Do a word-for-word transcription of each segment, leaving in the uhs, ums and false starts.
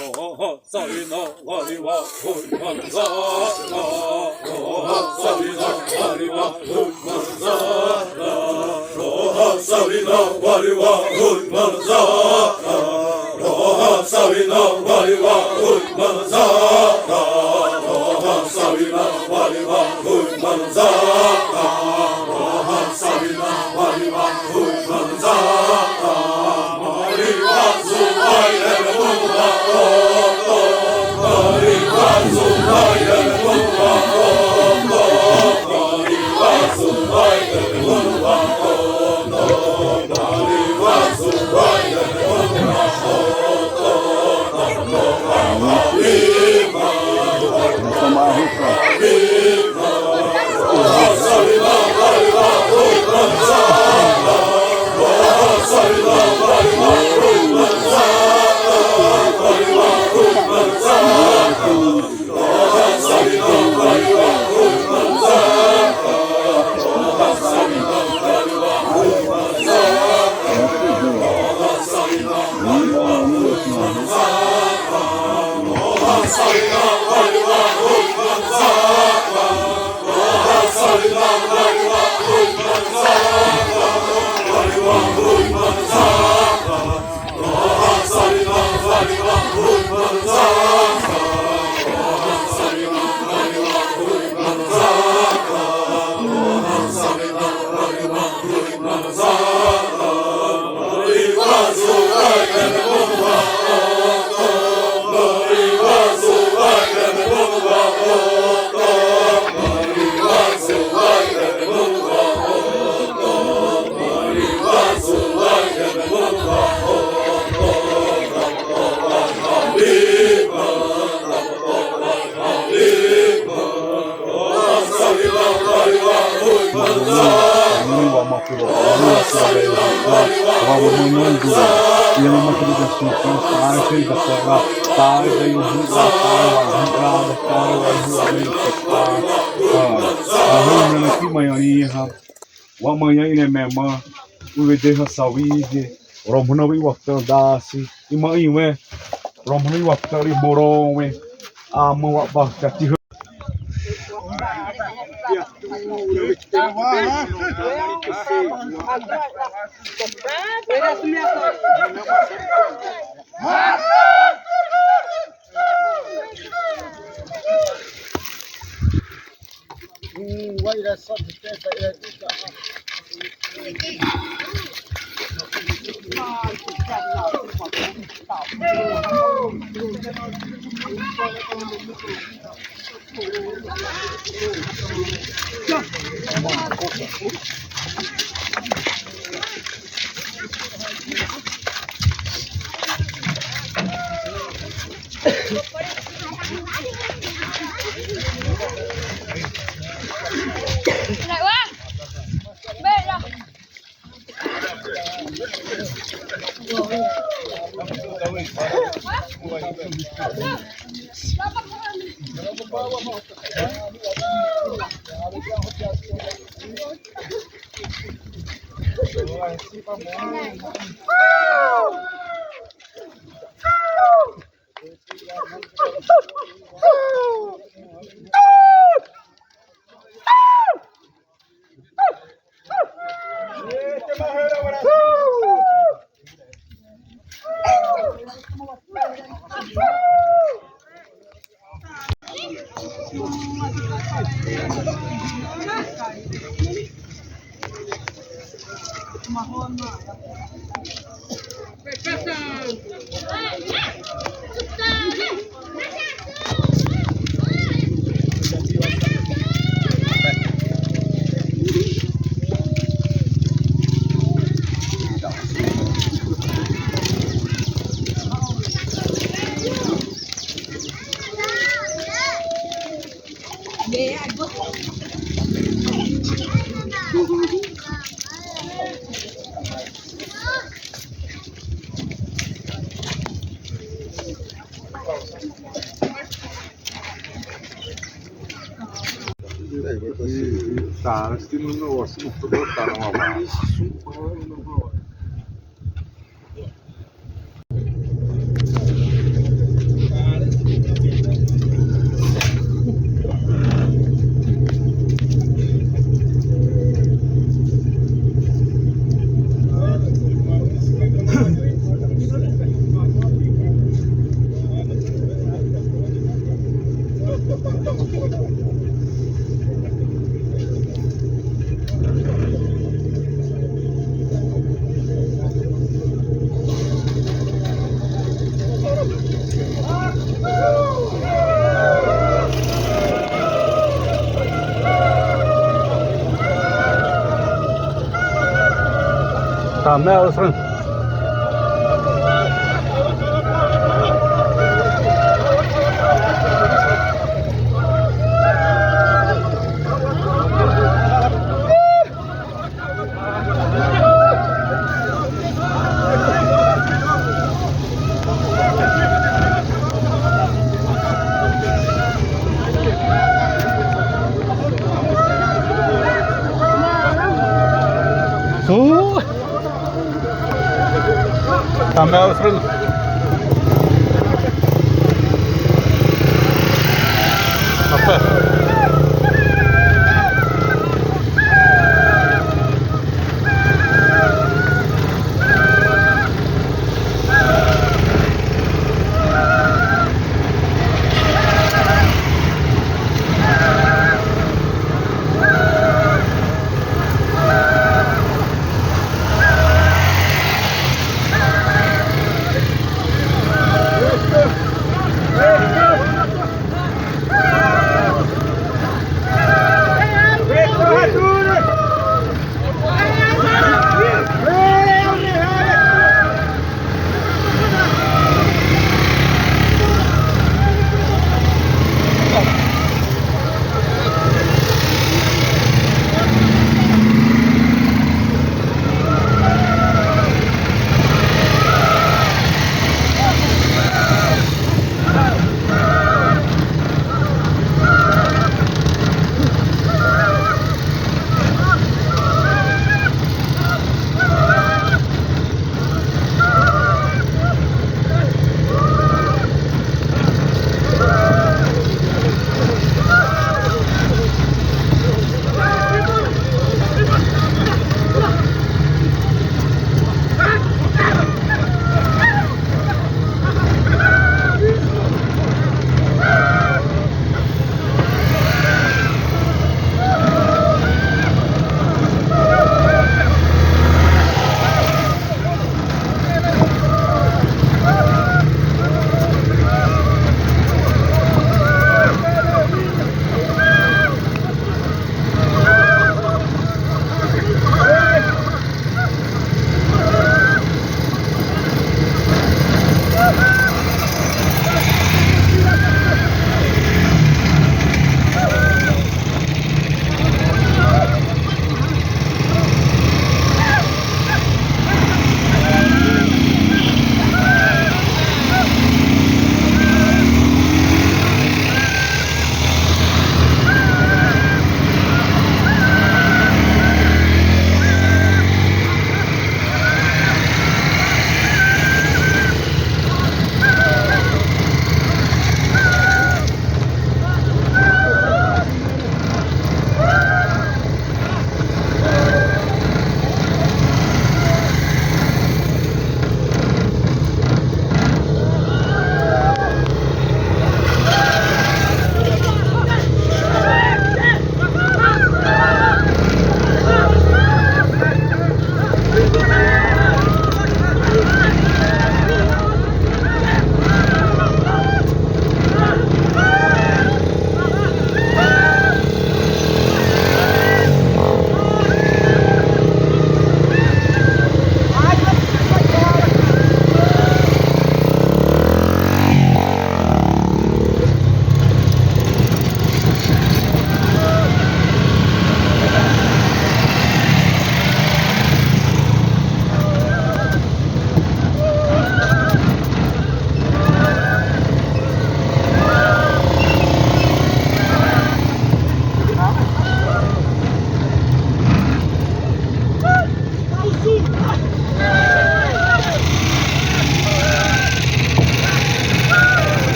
Sawi na wali wa hoi manzara. Sawi na wali wa hoi manzara. Sawi na wali wa hoi manzara. Sawi na wali wa hoi manzara. Sawi na wali wa hoi manzara. Sawi na wali wa hoi manzara. Wa ma puro, wa wa ma ndu. Ina ma kiri da su kan sa ke da sa ra. Ta da yu hu da ta wa hu da ta wa hu da ta. Ah, ah, na ki ma ya ni ha. Wa ma ya ine me ma. U we de ha sawi de. Romhana wi wa ta da si. Ima iwe. Romhana wi wa ta ri boro we. A ma wa ba ka ti. Tá, acho que não, não, assim, não tô botando uma barra. Ame awsrãn. Ooh. Ame awsrãn. Apa?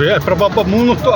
É, pra baba mundo tô.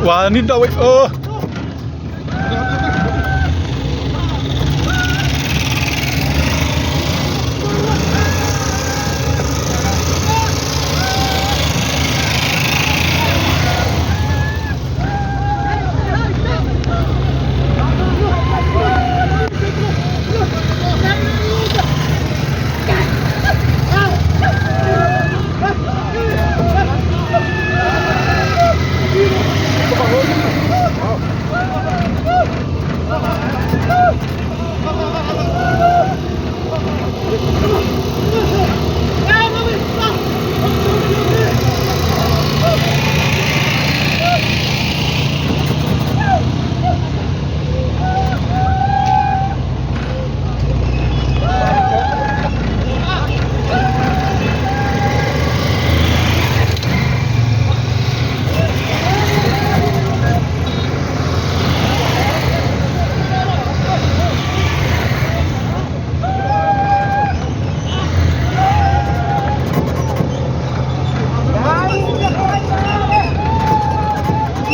Wa ni da we. Oh.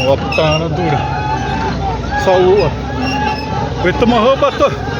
Waptana dura. Sawa. Wetama haba to.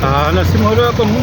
Ah, na si moro apa mu?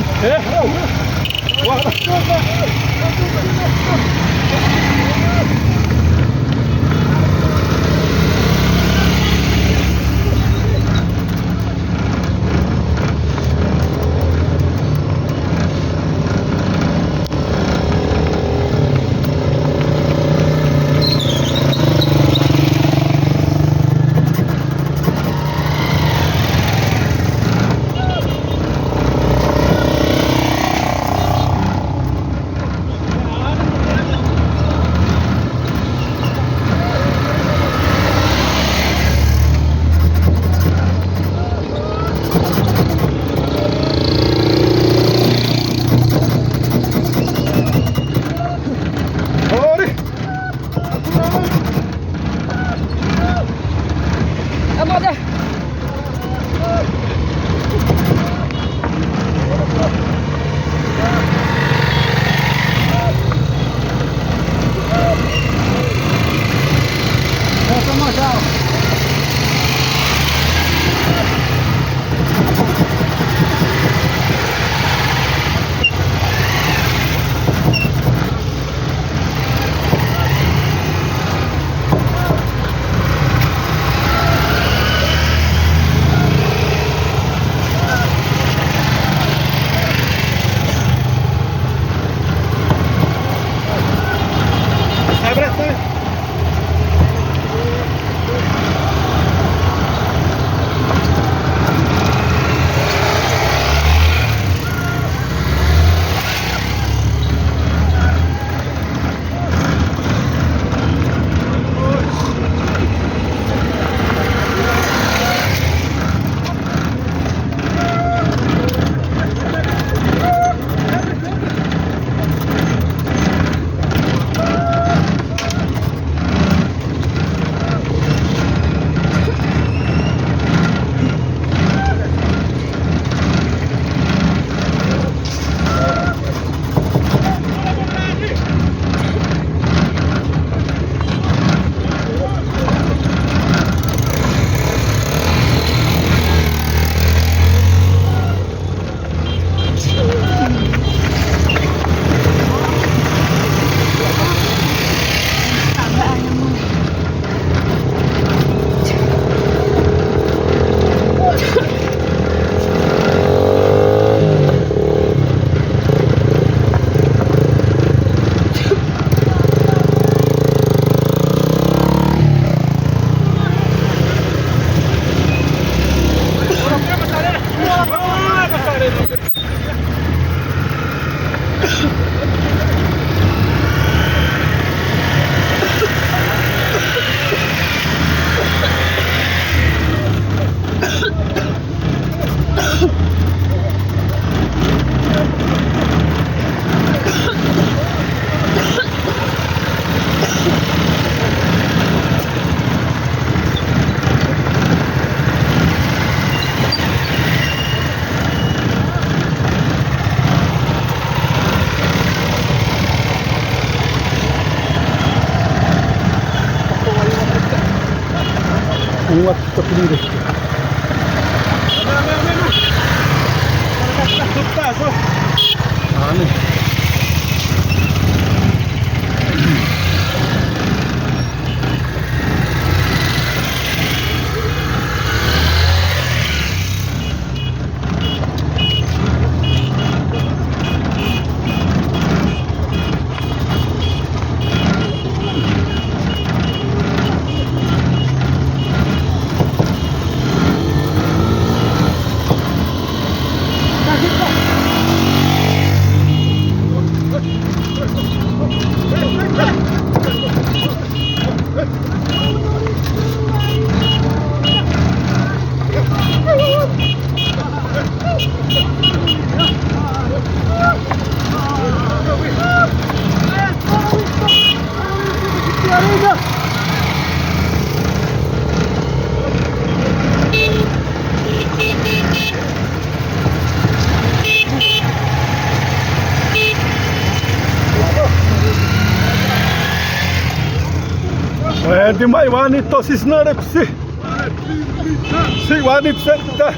Anu wa to kuri de. Ani. Edi mai wani tô sisina ré psi. Si wani psi ta.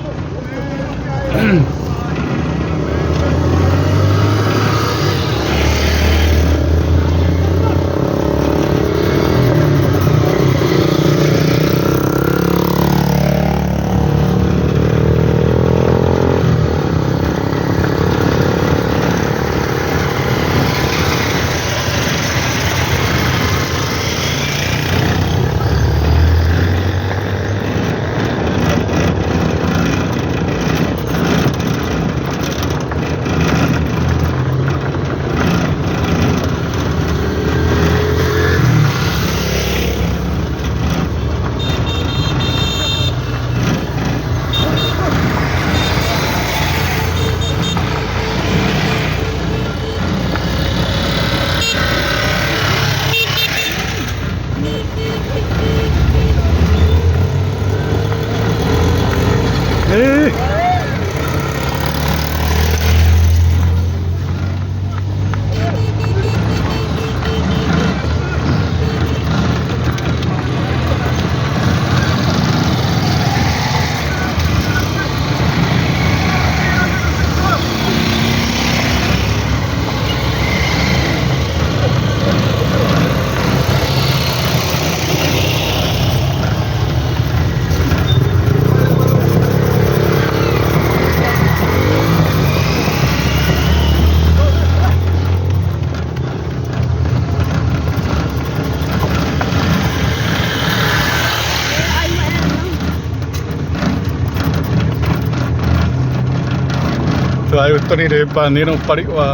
Tô ai'utani ré pa ni'ré pari'wa.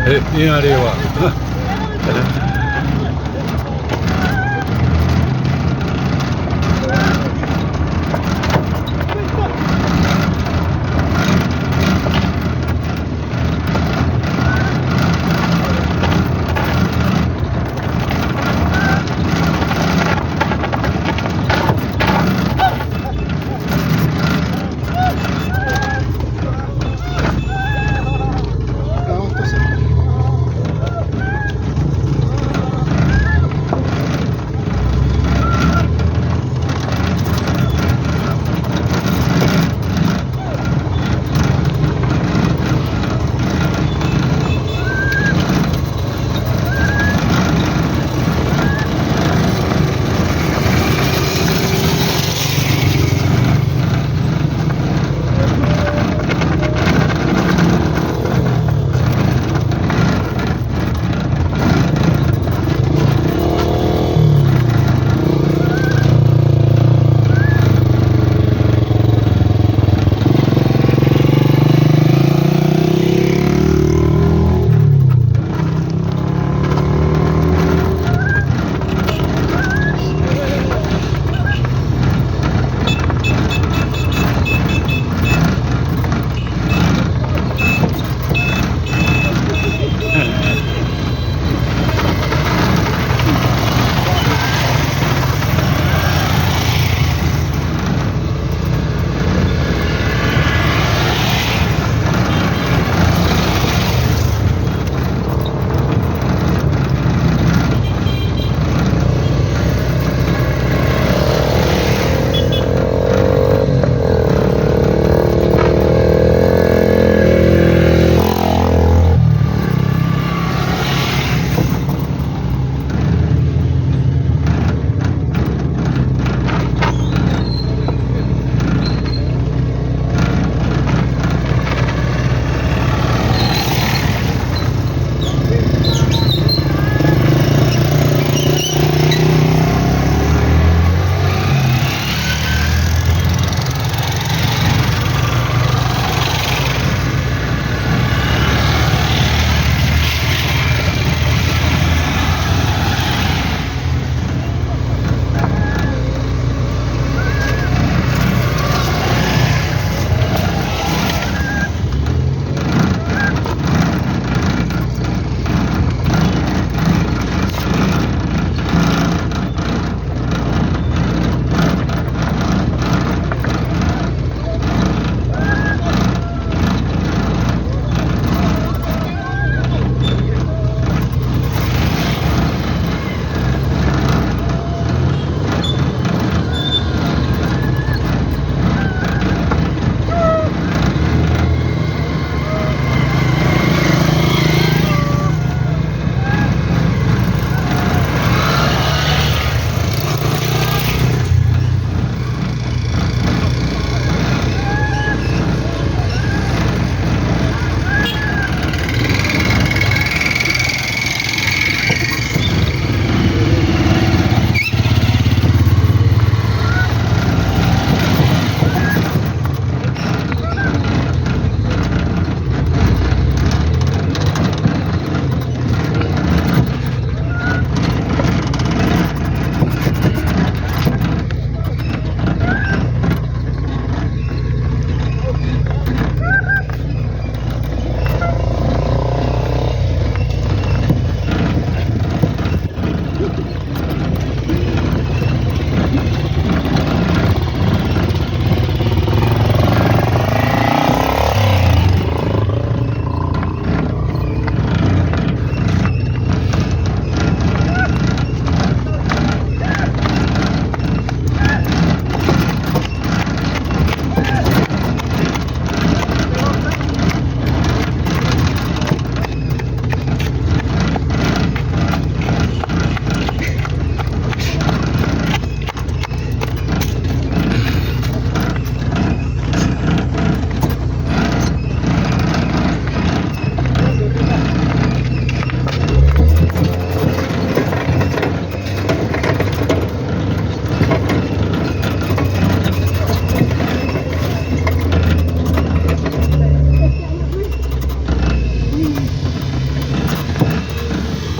Ê, ĩ'aré wa.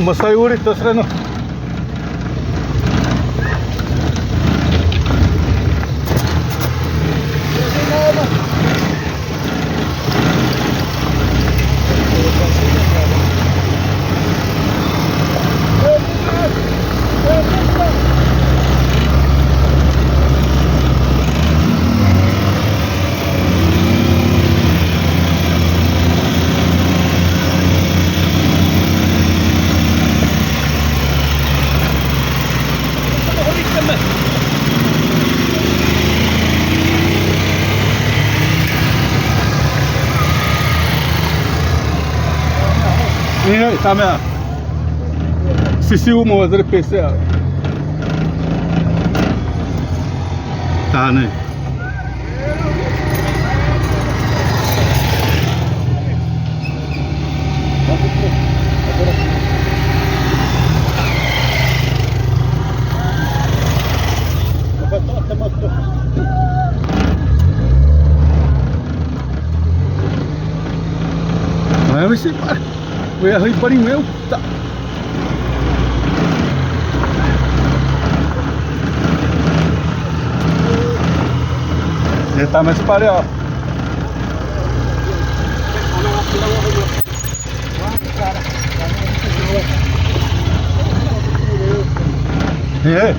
Masai uri, tô sreno. Ĩhã, tame a. Sisi u mo azre pese a. Tane. Ai, vai ser, para. Vou errar e para o meu. Tá. Ele tá mais para ali, ó. Ĩhã.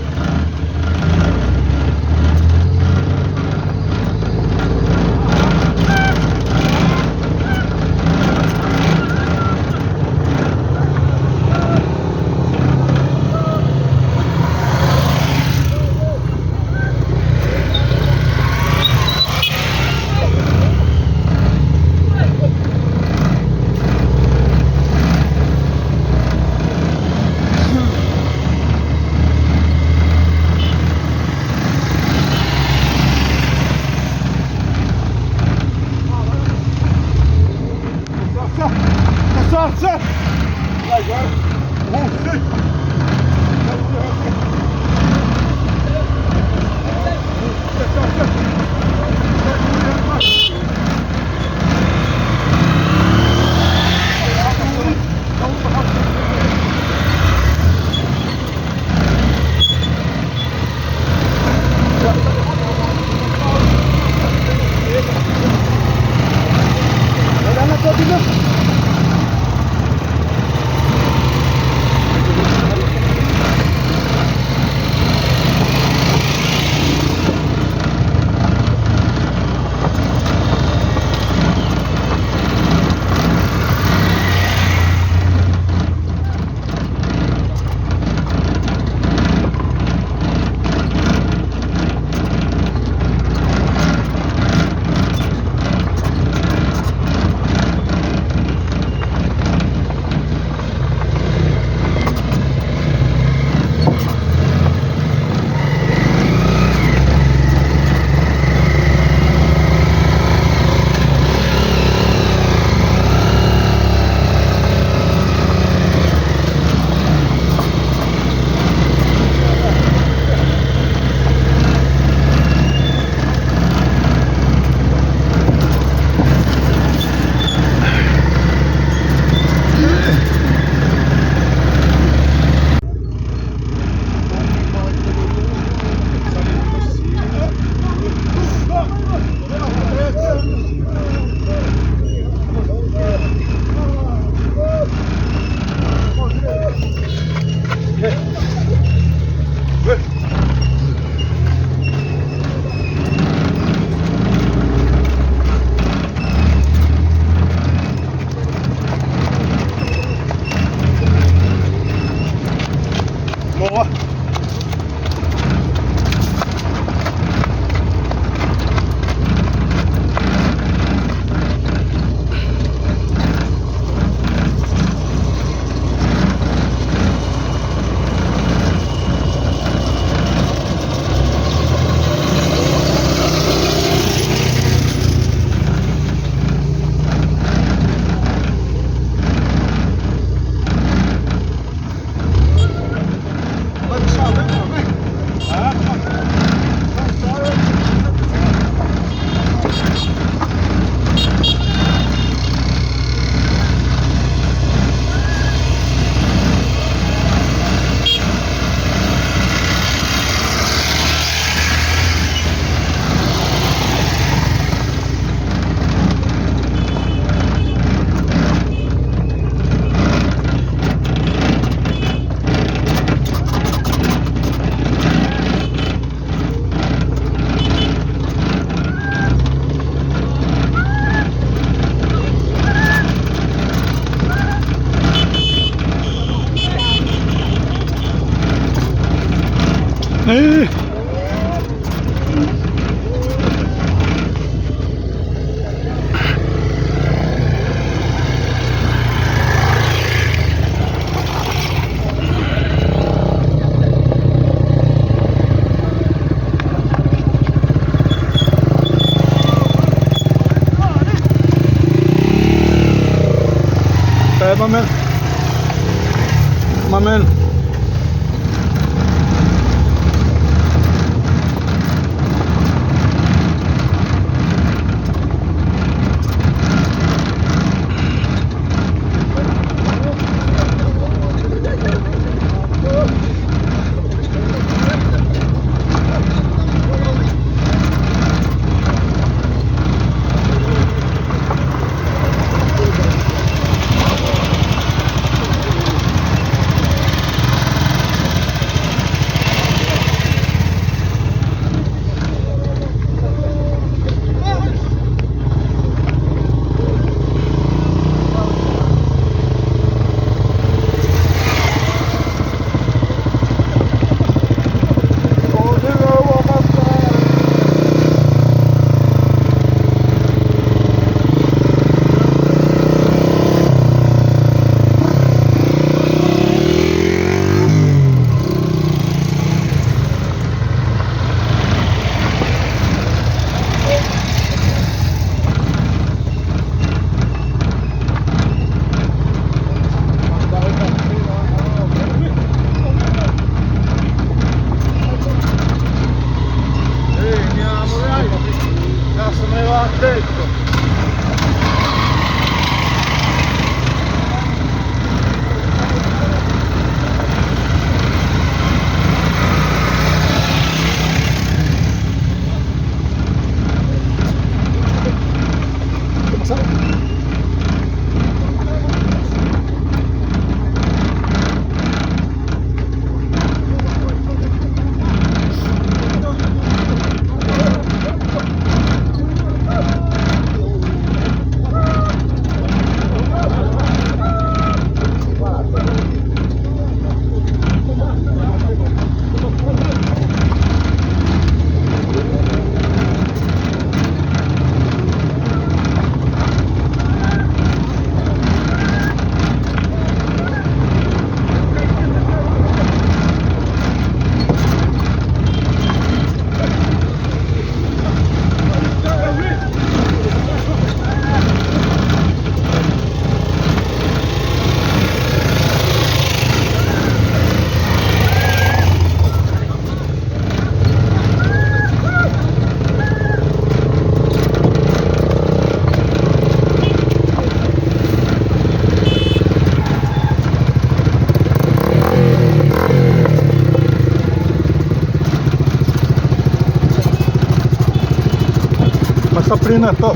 Saprina tô.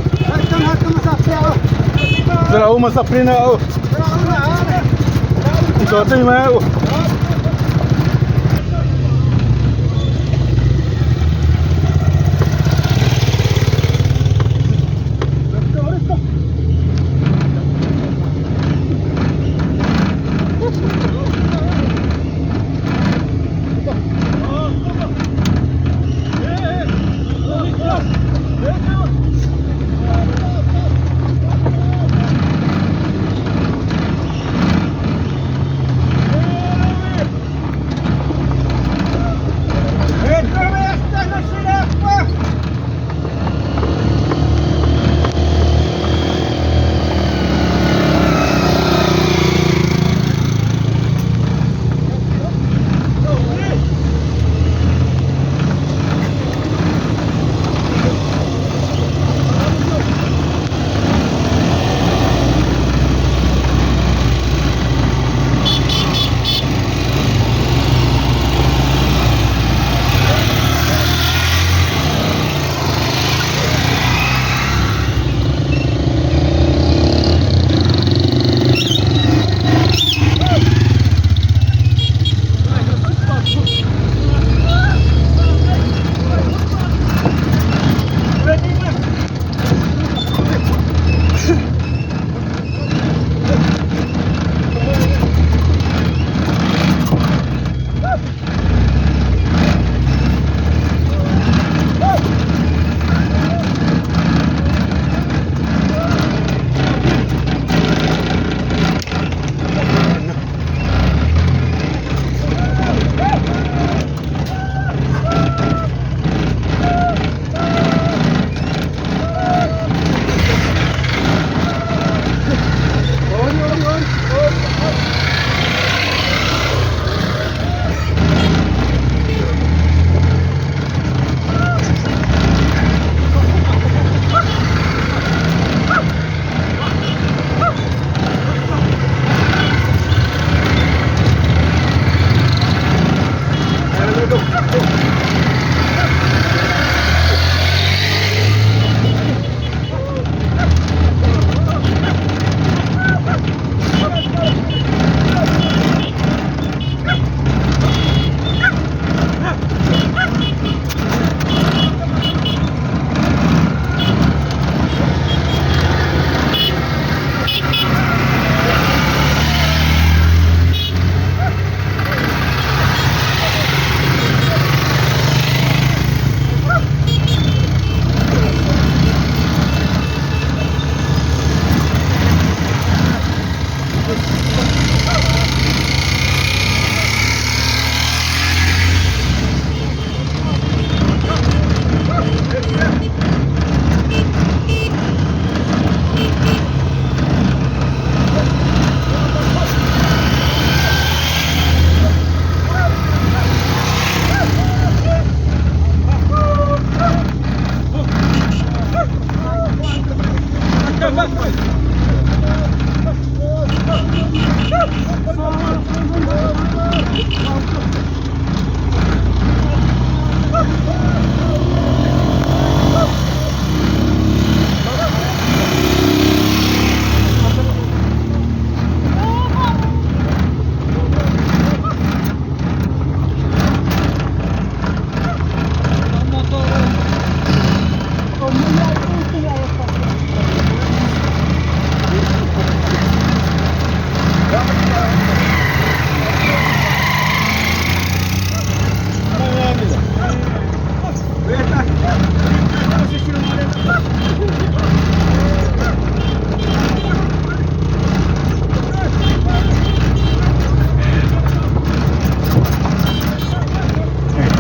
Za'ra uma saprina ô. Tô tô ma ô.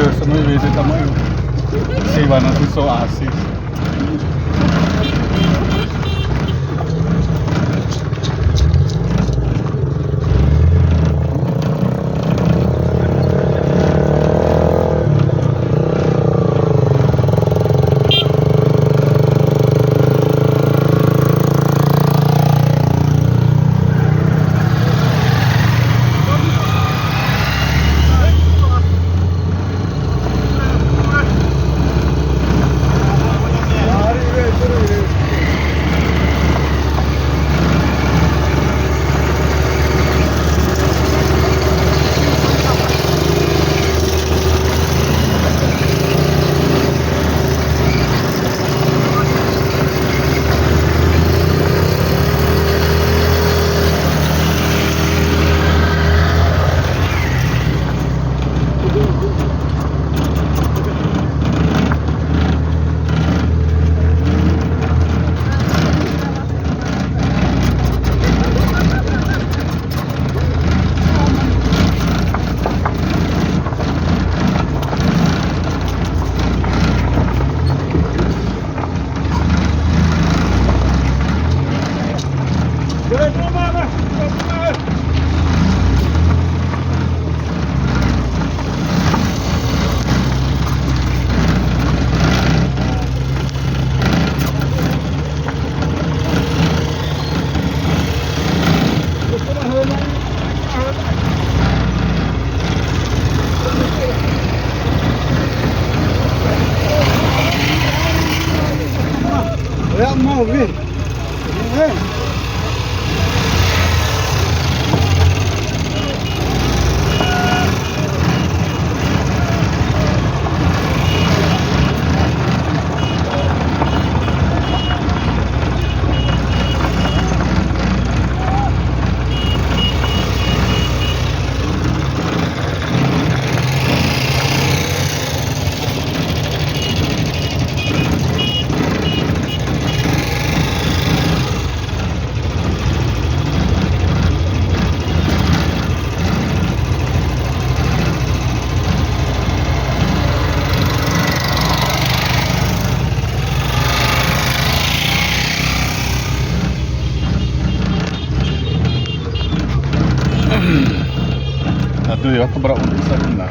Entonces, muy bien, estamos en Sibana, tu so así. Ya, mau, wi. Eh. Aduh, ya, kebrak untuk sakit, nah.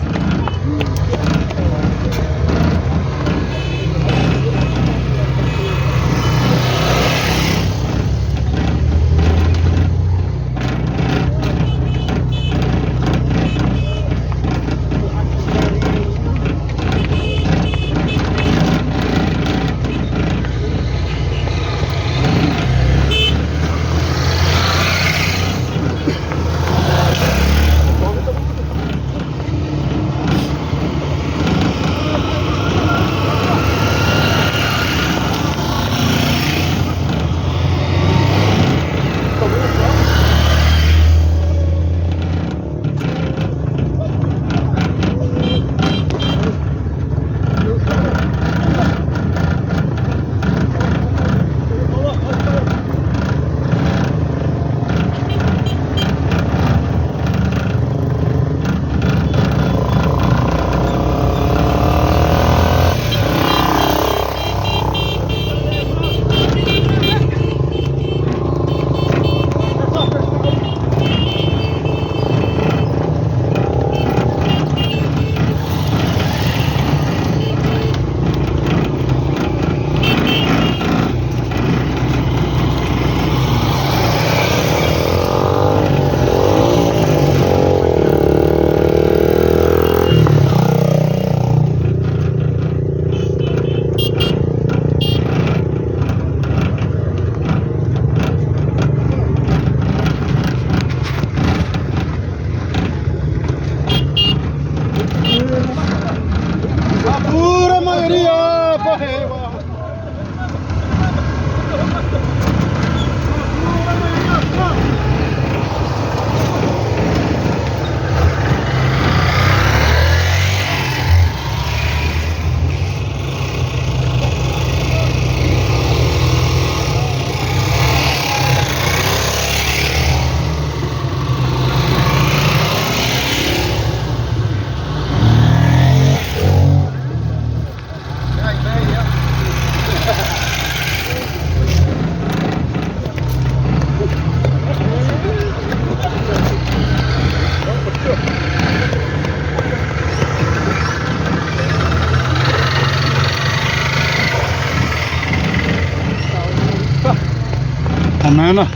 Pura maioria, porra. Amena.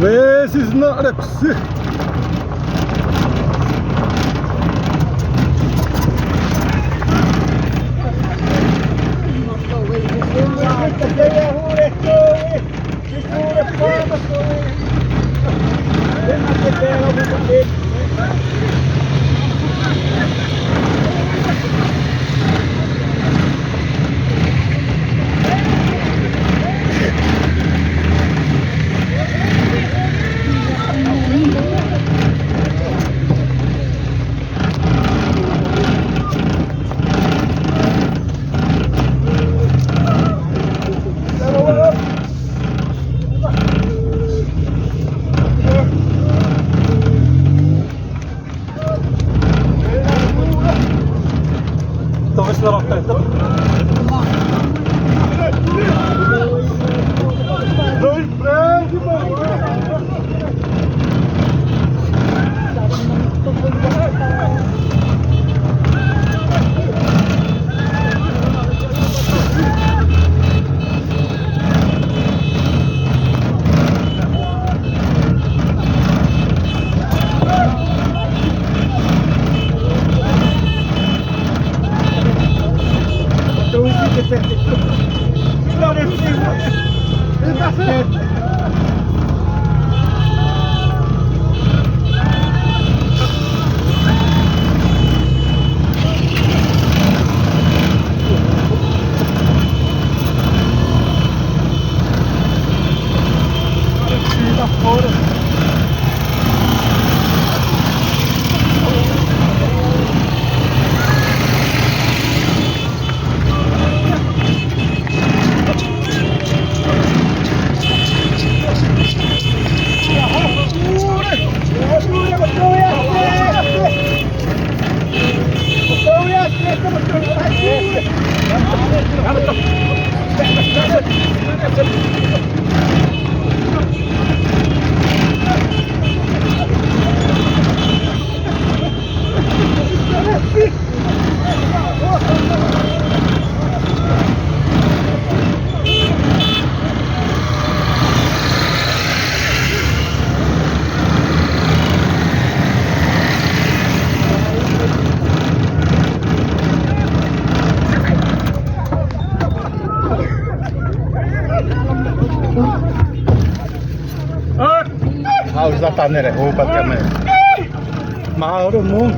This is not Alexi. Hã, za ta nere hô pa te me. Mauro mu.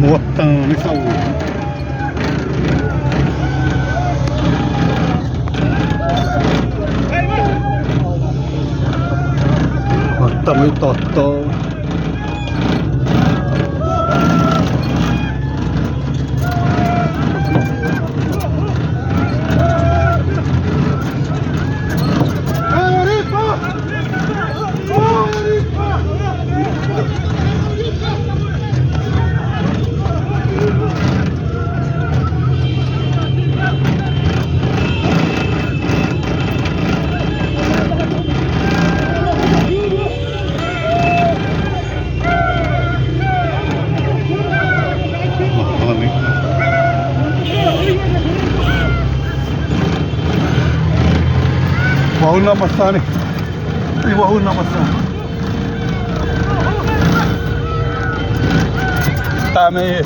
Motão, né, saúde? Motão, muito totó. Wahuna masani. Ih, wahuna masani. Tame.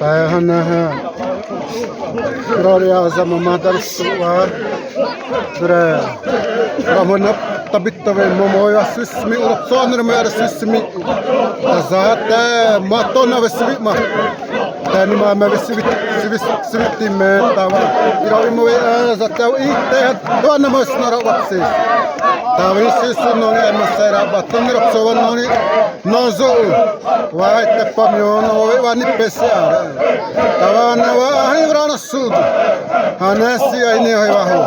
Taha na hã, roré za ma ma dar su'a. Duré, romana tabita we momo ya sismi ura sonre me ara sismi. Za te ma tô na we siwi ma. Tani ma me we siwi, siwi, siwi ti me tawa. Ira wi mo we, eh, za te i te ha tô na mo snara wa si. Tawi sisi no ni ma sera ba tani ra so no ni. No zo. Wa te pa mi ono we wa ni pese ara. Tawa na wa ahi ura na sudu. Hanesi ai ni ai wa ho.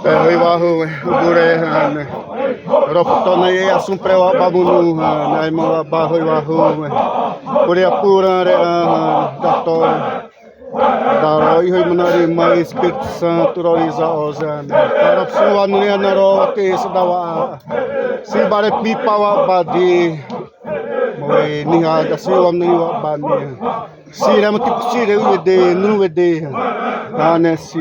Hâiwa hã, uburé hã, ne. Roptona e asumpré wa'aba mono hã, ne, aima wa'aba hâiwa hã, ne. Pure apura re hã, dato. Daro ihâimana rima Espírito Santo rori za oza, ne. Para suwa nuri anaro te sadawa. Sibare pipa wa'aba di. Moe niha da siwa nuri wa'aba ni. Sira mati sira wede, nu wede. Ane si.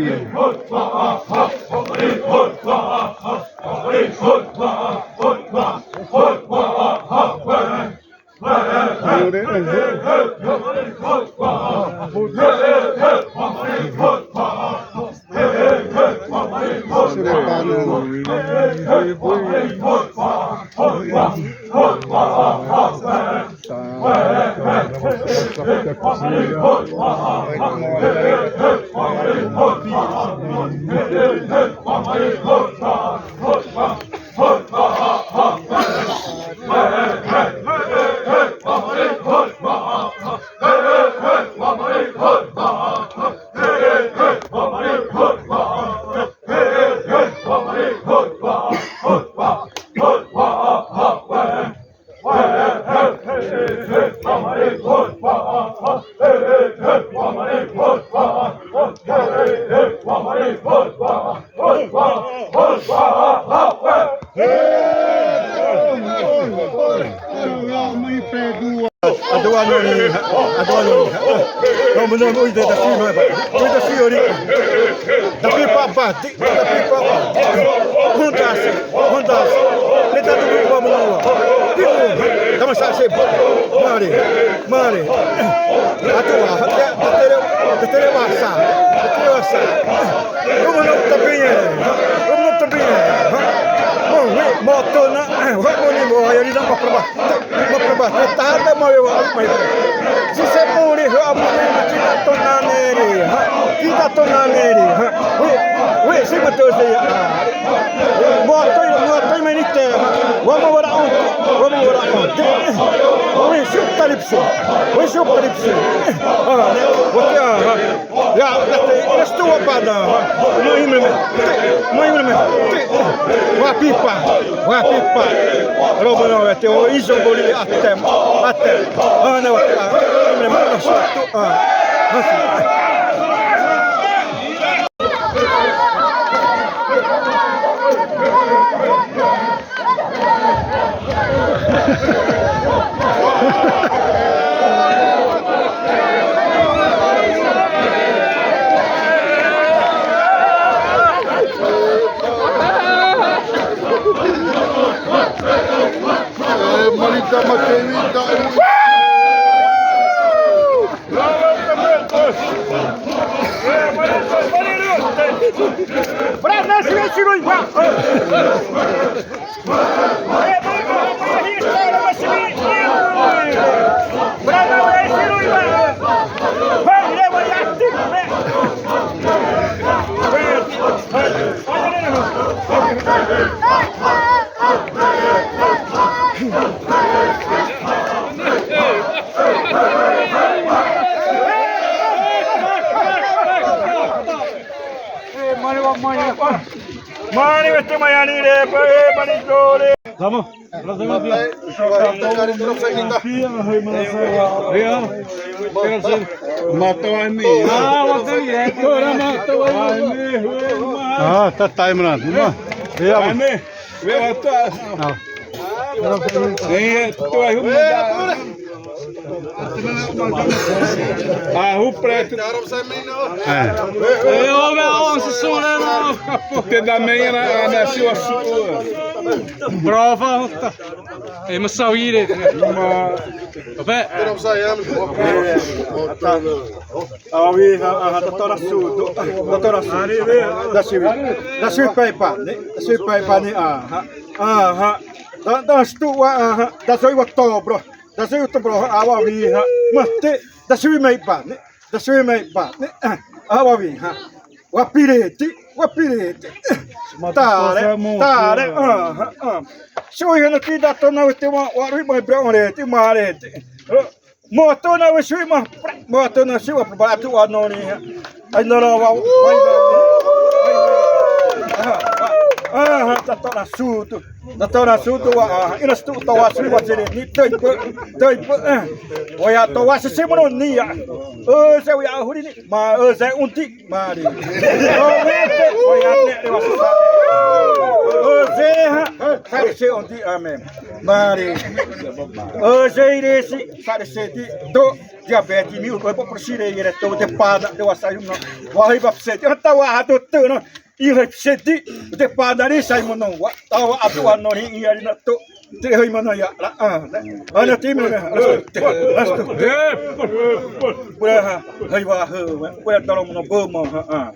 Adu'a no ni, adu'a no ni. No, no, no, da si no, da si ori. Da pi pa pa, di, da pi pa pa. Honda si, Honda si. Le ta du pa mo. Di mo. Da ma sa se. Mare, mare. Adu'a, da tere, da tere wasa. Da tere wasa. Romo no tabiñe, romo no tabiñe. Mo, mo tô na, mo ni mo, ya ni da ma praba. Ma praba, ta da ma wa, ma. Si se mo ni, ho mo ni, ti da tô na ne ri, ha. Ti da tô na ne ri, ha. We, we, si ma tô se ya. Mo tô, mo tô ma ni te, ha. Wa ma wa ra on, wa ma wa ra on. We, si ta lipsi, we, si ta lipsi. Ah, ne, wa ya, ha. Ya, da te, estuvo pada. Mo imre me. Mo imre me. Wa pipa. Wa pipa. Robo no, te o izo boli até. Até. Ah, não, ah, imre me, não, ah, ah. Eh, Marita Matevita. Mani wete mayani re pa e mani dore. Vamos. Mata wani. Ah, tá time, mano. Vamos. Vamos. Ãhã preto. Ãhã, te da meia na, na sua sua. Prova. Ema sawire. Ope. Awi ha, ãhã, datora sutu. Datora sutu. Dasiwi. Dasiwi paipa ne. Dasiwi paipa ne, ãhã. Ãhã. Da, da stu wa, ãhã. Dazoi wa tobro. Dazoi wa tobro, ãhã, awi ha. Mate. Dasiwi maipa ne. Dasiwi maipa ne. Ãhã, awi ha. Wa pirete. Wa pirete. Tare. Tare. Ãhã, ãhã. Sui hena ti da tona wete wa, wa ri mai bra ore ti marete. Moto na we sui ma, moto na sui wa pra tu wa no ni. Ai no no wa, wa, wa. Ãhã, ãhã, datora sutu. Datora sutu wa, ãhã, ina stu to wa sui wa sere ni, tei pe, tei pe, eh. Wa ya to wa sisi mono ni ya. Õ, se wa ya huri ni, ma, õ, se unti. Mari. Ozé ha, sarese onti, amém. Mari. Ozé iresi, sarese ti, do, diabetes, mi, oi, po, prosire, ire, to, de pada, de wasayu, no. Wahi, ba, pseti, ata, wa, ato, to, no. Ire, pseti, de pada, ri, sai, mono, wa, tawa, ato, wa, no, ri, ire, no, to. Te hâimana za'ra, ãhã. Ana time, ana to. Bura ha, hâiwa hâ, bura daro mono bâ ma, ãhã.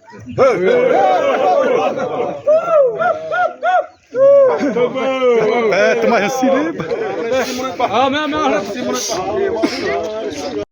É, toma esse. Ah, meu, meu.